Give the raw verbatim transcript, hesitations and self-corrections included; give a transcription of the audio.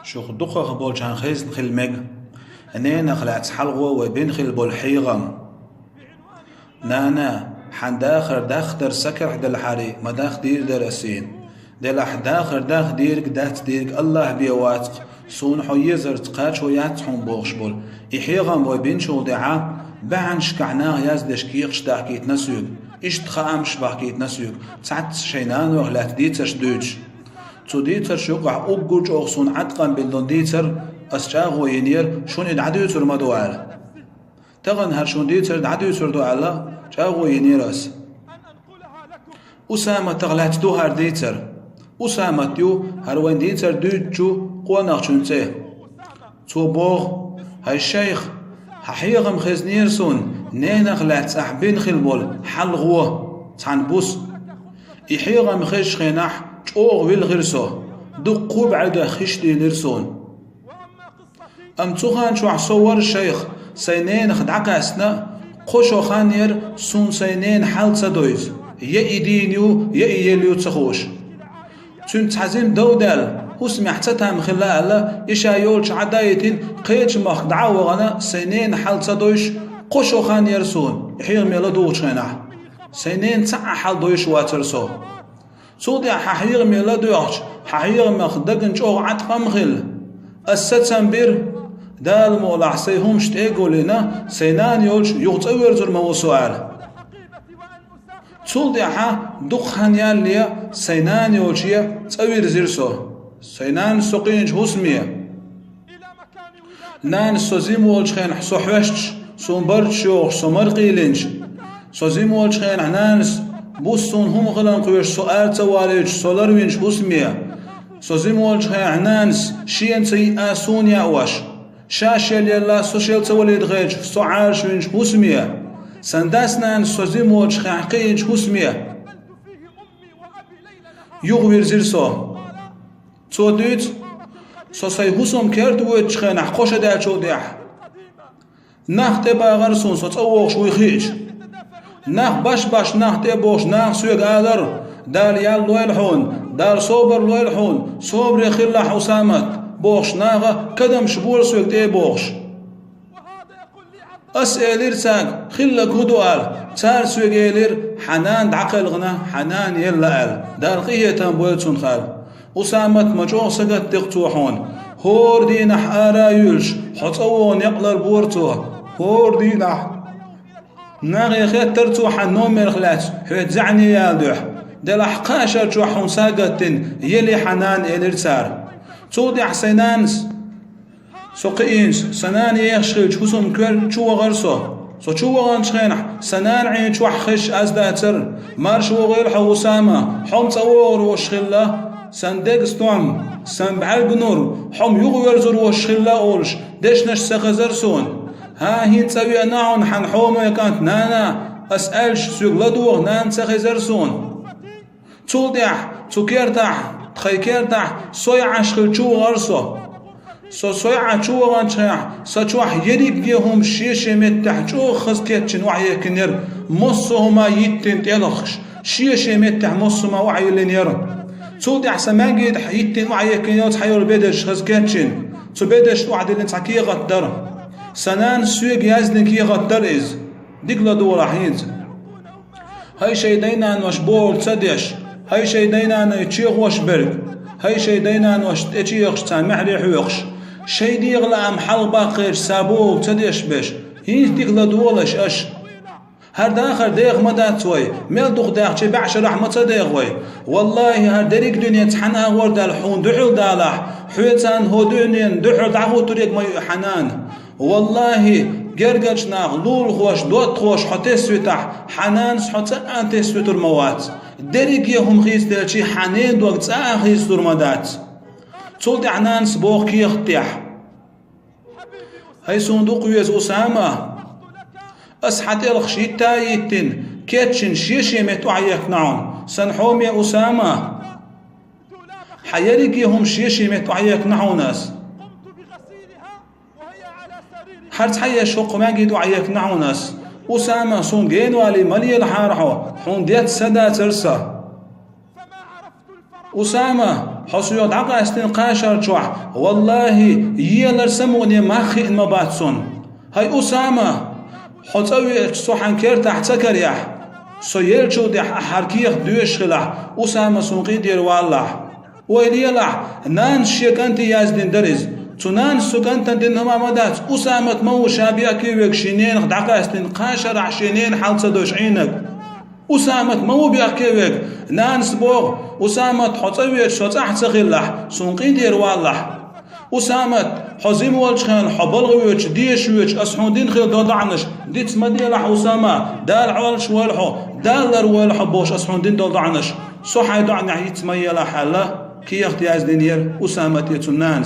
Шух дукхах болчарна хезна хила мега ненах лаьцна хьалхо вай бина хила болу хьехам. Нана, хьан дахар дахдар са карахь делахьара, ма дахдийр дара ас хьуна. Делахь дахар дахдийриг, дацдийриг Аллахь бен вац-кх, суна хьо езарца кхачо яц хьуна бохуш болу и хьехам вай бинчул тӀаьхьа баьхьанашкахь наха яздеш кехаташ дахкийтина соьга, иштта хаамаш бахкийтина соьга, цхьацца шайн нанойх лаьцна дийцарш дуьйцуш. Цу дийцарш юкъахь уггар чӀогӀа суна Ӏаткъам билла долу дийцар ас чӀагӀо йинера, шуна и дӀадуьйцур ма ду аьлла. Тахана хӀара шуна дийцар дӀадуьйцур ду аьлла, чӀагӀо йинера ас. Усаматах лаьцна ду хӀара дийцар. Усамат ю хӀара вайн дийцар дуьйцучу къонахчун цӀе. Цо боху: «ХӀай шайх, хьан хьехам хезнера суна, ненах лаьцна ахь бина хила болу хьалхо, цхьана буса. И хьехам хезачу хенахь чӀогӀа вилхира со, дуккха а бӀаьргех хиш дийлира суна. Амма цу хан чохь со вара, шайх, сайн ненах дӀакхаьчна, кхо шо хан яра суна сайн ненан хьал ца довза, я и дийна ю, я и елла ю ца хууш. Цуьнца цхьа зима дов даьлла, хӀусамехь цатам хилла аьлла, и ша йолчу Ӏадда а йитина, кхечу махка дӀа а вахана, сайн ненан хьал ца довзуш, кхо шо хан яра суна, и хьехаме ладугӀучу хенахь. Сайн ненан цхьа а хьал довзуш вацара со. Цул тӀаьхьа хьан хьехаме ладоьгӀча, хьан хьехамах дагна чӀогӀа Ӏаткъам хилла. Ас сацам бира, Дала мукъалахь сайн хӀумаш тӀе а гулйина, сайн нана йолчу юха цӀа верзур ма ву со», — аьлла. Цул тӀаьхьа дукха хан ялале сайн нана йолче цӀа вирзира со. Сайн нанас со кхиъначу хӀусаме. Нанас со зима волчу хенахь со хьоьстуш, суна барт йохуш, со мара кхийлинчу. Со зима волчу хенахь нанас буса суна хӀума хиларна кхоьруш, со ара ца валийтуш, со ларвинчу хӀусаме. Со зима волчу хенахь нанас шена ца йиъна суна яош, ша шел елла, со шел ца валийта хеташ, со Ӏараш винчу хӀусаме. Сан дас-нанас со зима волчу хенахь кхиъначу хӀусаме юхавирзира со. Цо дуьйцу, со сайн хӀусаман керта воьдучу хенахь кхо шо даьллачул тӀаьхьа. Нах тӀебагӀара суна, со цӀа вогӀуш вуй хиъча. Нах баш-баш нах тӀе а богӀуш, наха соьга алара: «Дала ял лойла хьуна, Дала собар лойла хьуна, собаре хилалахь, Усамат», — бохуш, наха кадамаш бора соьга тӀе а богӀуш. Ас элира цаьрга: «Хилларг хӀун ду?» — аьлла. Цара соьга элира: «Хьан нана дӀакхелхина, хьан нана елла», — аьлла. «Дала къинхетам бойла цунах», — аьлла. «Усамат, ма чӀогӀа сагатдира цо хьуна. ХӀора дийнахь ара а юьллуш, хьо цӀа вогӀу некъ ларбора цо. ХӀора дийнахь. Нахе хеттара цо хьан номерах лаьцна, хьоьца зӀене яла дуьхьа. Делахь кхаа шар чохь хьуна сагатдина, елий хьан нана», — элира цара. Цул тӀаьхьа сайн нанас со кхиийначу, сан нана ехаш хиллачу хӀусаман коьрта чу вахара со. Со чу ваханчу хенахь, сан нана Ӏийна чохь хезаш аз дацара. «Марша вогӀийла хьо, Усама, хьо-м цӀа вогӀур волуш хилла, сан деган стом, сан бӀаьрган нур, хьо-м юхаверзур волуш хилла», — олуш, дешнаш ца хезара суна. «ХӀан, хӀинца цӀа веана хьуна хьан хьоме кӀант, нана», — ас аьлча, соьга ладогӀа нана ца хезара суна. Цул тӀаьхьа цу кертахь, тхайн кертахь, сой Ӏаш хилла чу вахара со. Со сой Ӏа чу ваханчу хенахь, сан чохь ерриге хӀума шен-шен меттехь чӀогӀа хаза кечйина охьаехкинера, массо а хӀума йиттина тӀелхаш, шен-шен меттехь массо а хӀума охьайиллинера. Цул тӀаьхьа сан маьнгийтахь йиттина охьаехкина йолу цхьайолу бедарш хаза кечйина, цу бедаршна охьадиллина цхьа кехат дара. Сан нанас соьга яздина кехат дара иза. Дика ладогӀалахь хӀинца. ХӀай шайн дай-нанош бохург ца деш, хӀай шайн дай-наной чехош берг, хӀай шайн дай-нанош тӀечехаш, царна маьхьарий хьоькхуш, шайн дегӀан лаам хьалха баккхийча, сан бохург ца деш берш, хӀинца дика ладогӀалаш аша. ХӀара дахар деха ма дац вай, мел дукха даьхча бӀешарахь ма ца деха вай. Валлахи, хӀара дерриг дуьне цхьана агӀор даьлла хьуна дуьхьал далахь, хьоьца хӀо дуьненна дуьхьал дӀахӀуттург ма ю хьан нана. Валлахи, гергарчу наха лулахош, доттагӀош хьо тесвитахь, хьан нанас хьо цӀа а тесвитур ма вац. Дерриге хӀума хийцаделчий хьан ненан дог цӀа а хийцалур ма дац. Цул тӀаьхьа нанас боху кехат тӀехь: «ХӀай суна дукха веза Усама, ас хьан тӀелхаш йитта а йиттина, кечйина шен-шен метта охьаехкина хьуна, сан хьоме Усама. Хьан ерриге хӀума шен-шен метта охьаехкина хьуна ас. ХӀара цхьа еш хӀокху маьнгийтахь охьаехкина хьуна ас. Усама, суна генавалий ма лелахьара хьо, хьуна деза са дацара сан. Усама, Хьо соьга дӀакъаьстина кхаа шера чохь, валлахӀи, елар самукъане мах хиъна ма бац суна. ХӀай Усама, хьо цӀа веача со хьан кертахь ца карехь, со еллачул тӀаьхьа ахь хӀара кехат доьшуш хилахь, Усама суна къинтӀера валалахь. Ойла елахь, нанас шен кӀанте яздина дара иза. Цу нанас цу кӀантана дина хӀума ма дац, Усамат ма ву ша бехке верг шен ненах дӀакъаьстина, кхаа шарахь шен ненан хьал ца долуш Ӏийнарг. Усамат ма ву бехке верг, нанас боху, Усамат, хьо цӀа веача со цӀахь ца хилалахь, суна къинтӀера валалахь. Усамат, хьо жима волчу хенахь, хьо балха воьдуш, дезаш воьдуш, ас хьуна дина хилла долу доӀанаш диц ма делахь, Усама, Дала Ӏалаш войла хьо, Дала лар войла хьо бохуш ас хьуна дина долу доӀанаш, со хьайн доӀанехь йиц ма елахь аьлла, кехат яздинера Усамате цуьнан нанас.